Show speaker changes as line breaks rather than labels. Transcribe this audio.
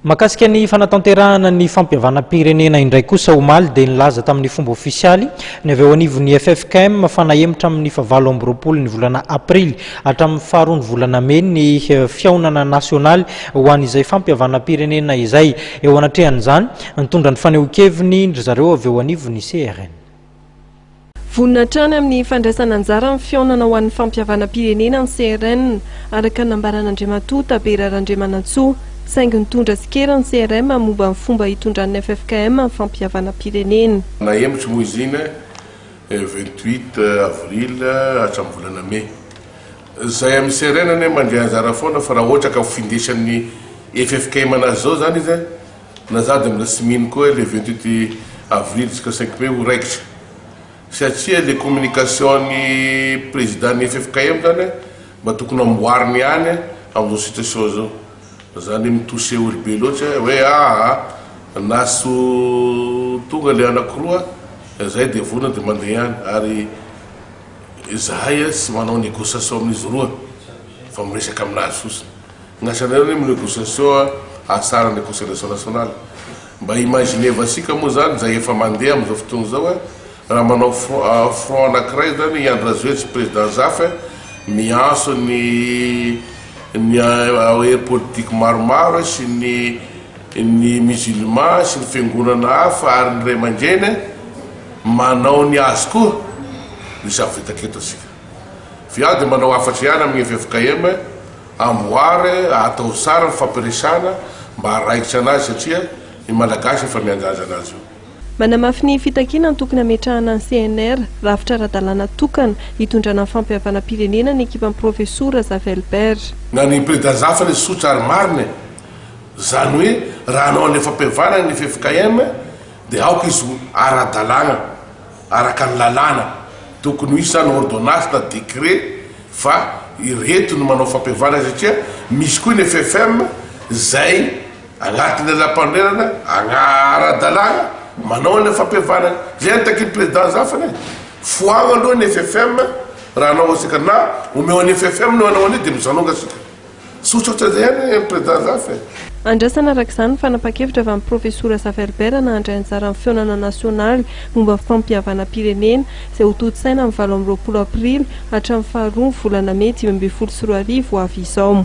Mahakasika ny fanatanterahana ny fampihavanam-pirenena indray kosa omaly dia nilaza tamin'ny fomba ofisialy ny avy eo anivon'ny ffkm fa nahemotra amin'ny fahavalo amby roapolo ny volana aprily hatramin'ny faharoa ny volana mey ny fihaonana nasionaly ho an'izay fampihavanam-pirenena izay. Eo anatrehan'izany, nitondra ny fanehoan-keviny ry zareo avy eo anivon'ny CRN.
Vonona hatrany amin'ny fandraisana anjara amin'ny fihaonana ho an'ny fampihavanam-pirenena ny CRN, araka ny nambaran'Andriamatoa Tabera Randriamanantsoa. Saingy nitondra tsikera ny CRM momba ny fomba hitondran'ny ffkm ny fampihavanam-pirenena.
Nahemotry moa izy iny 28 avril hatramin'ny volana mey. Izay amin'ny CRN anie mandray anjara foana fa raha ohatra ka ho findesan'ny ffkm anazy izao izany izy Na za de mbola tsy mino koa le 28 avril jusqu'à 5 mai ho raikitra satria le communication ny président ny ffkm zany mba tokony amboariny ihany amzao situation zao zany mi toucher olo be loatra hoe aa na tsy ho tonga le anakiroa zay de vonona de mandeha ihany ary zahay tsy manao négociation amin'izy roa fa miresaka aminazy fotsiny. Ny asanareo anie mi-négociation hahatsara ny réconciliation nationale. Mba imaginez-vasika moa zany zay efa mandeha amin'izao fotoana izao eh, raha manao front anakiray zany i Andry Rajoelina sy président Zafy miantso ny ny hery politique maromaro sy ny ny musulman sy ny fiangonana hafa ary ny ray aman-dreny manao ny azy koa, misy hahavita keto asika. Fa dia manao hafatra ihany amin'ny ffkm Amboary atao tsara ny fampiresahana mba haraikitra anazy satria ny Malagasy efa miandrandra anazy io.
Manamafy ny fitakiana ny tokony hametrahana ny CNR, rafitra ara-dalàna tokana, hitondrana ny fampihavanam-pirenena ny ekipan'ny Profesora Zafy Albert.
Na ny Président Zafy anie tsotra ary marina e! Zany hoe raha hanao an'ilay fampihavanana ny ffkm dia aoka izy ho ara-dalàna, araka ny lalàna. Tokony ho hisy zany ordonnance na décret Fa ireto no manao fampihavanana satria misy koa ny ffm izay agnatin'ny lalam-panorenana ara-dalàna manao an'ilay fampihavanana. Izay no takian'ny président Zafany e. Foagno aloha ny ffm raha hanao asika na omeo an'ny ffm no hanao an'io dia mizanonga asika. Tsotsotra zay ihany ny président Zafy e.
Andrasana araka izany ny fanapahan-kevitra avy amin'ny Profesora Zafy Albert na handray anjara amin'ny fihaonana nasionaly momba ny fampihavanam-pirenena izay hotontosaina amin'ny 28 aprily hatramin'ny faharoa ny volana mey 2015 ho avy izao.